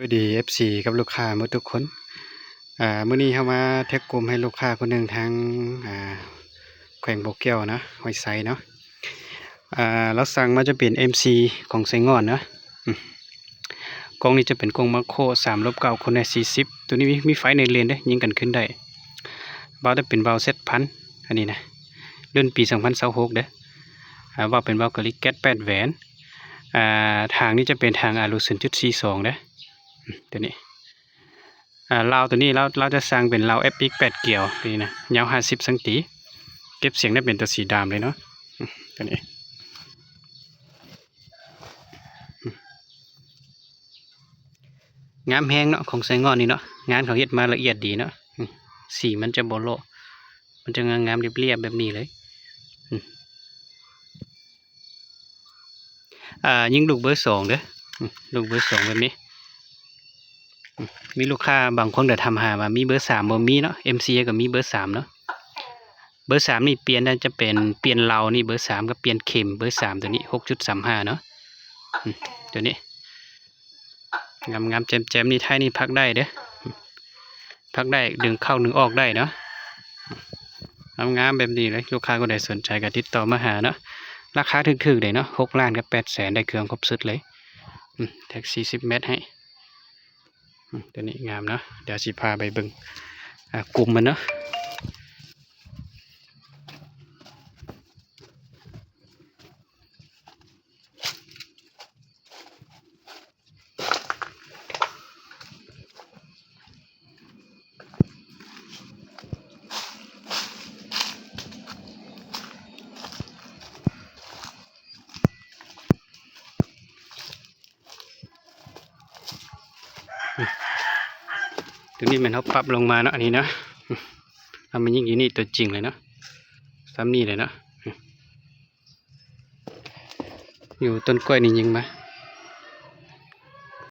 ສະບາຍດີ ເອັຟຊີ ກັບລູກຄ້າໝົດທຸກຄົນ. ອາ ມື້ນີ້ເຮົາມາແທັກກຸ່ມໃຫ້ລູກຄ້າຄົນໜຶ່ງທາງ ອາ ແຂວງບໍ່ແກ້ວນະ ຫ້ວຍໄຊເນາະ. ອາ ລາວສັ່ງມາຈະເປັນ ເອັມຊີ ຂອງໄຊງ່ອນເນາະ. ອືມ ກ້ອງນີ້ຈະເປັນກ້ອງມາໂຄ ສາມລົບເກົ້າ ຄົນໄດ້ສີ່ສິບ. ໂຕນີ້ມີ ມີໄຟໃນເລນເດ້ ຍິງກັນຄືນໄດ້. ວາວຈະເປັນວາວ ເຊັດ ພັນ ອັນນີ້ນະ ລຸ້ນປີສອງພັນຊາວຫົກເດ້. ອາ ວາວເປັນວາວກາລິແກັດ ແປດແຫວນ. ອາ ທາງນີ້ຈະເປັນທາງອາລູ ສູນຈຸດສີ່ສອງເດ້. ອືມ ໂຕນີ້ ອາ ລາວໂຕນີ້ ລາວ ລາວຈະສັ່ງເປັນລາວ ເອັຟ ເອັກ ແປດກຽວ ໂຕນີ້ນະ ຍາວຫ້າສິບຊັງຕີ. ເກັບສຽງໄດ້ເປັນໂຕສີດຳເລີຍເນາະ. ອືມ ໂຕນີ້ ອືມ ງາມແຮງເນາະ ຂອງໄຊງ່ອນນີ້ເນາະ. ງານເຂົາເຮັດມາລະອຽດດີເນາະ. ອືມ ສີມັນຈະບໍ່ເລາະ ມັນຈະງາມໆ ລຽບໆ ແບບນີ້ເລີຍ. ອືມ ອາ ຍິງລູກເບີສອງເດີ. ອືມ ລູກເບີສອງແບບນີ້. ອືມ ມີລູກຄ້າບາງຄົນກໍຖາມຫາວ່າມີເບີສາມບໍ່? ມີເນາະ, ເອັມຊີ ກໍມີເບີສາມເນາະ. ເບີສາມນີ້ປ່ຽນໄດ້ ຈະເປັນປ່ຽນເລົານີ້ເບີສາມ ກັບປ່ຽນເຂັມເບີສາມ ໂຕນີ້ ຫົກຈຸດສາມຫ້າເນາະ. ອືມ ໂຕນີ້ ງາມໆ ແຈ່ມໆ ນີ້ ທ້າຍນີ້ພັກໄດ້ເດີ ພັກໄດ້ ດຶງເຂົ້າດຶງອອກໄດ້ເນາະ. ງາມໆ ແບບນີ້ເລີຍ. ລູກຄ້າຄົນໃດສົນໃຈກໍຕິດຕໍ່ມາຫາເນາະ. ລາຄາຖືກໆ ເດ້ເນາະ ຫົກລ້ານກັບແປດແສນ ໄດ້ເຄື່ອງຄົບຊຸດເລີຍ. ອືມ ແທັກສີ່ສິບແມັດໃຫ້. ອືມ ໂຕນີ້ງາມເນາະ. ດຽວຊິພາໄປເບິ່ງ ອາ ກຸ່ມມັນເນາະ. ໂຕນີ້ແມ່ນເຮົາປັບລົງມາເນາະ ອັນນີ້ເນາະ. ເອົາມາຍິງຢູ່ນີ້ ຕົວຈິງເລີຍເນາະ ສ່ຳນີ້ເລີຍເນາະ. ຢູ່ຕົ້ນກ້ວຍນີ້ຍິງມາ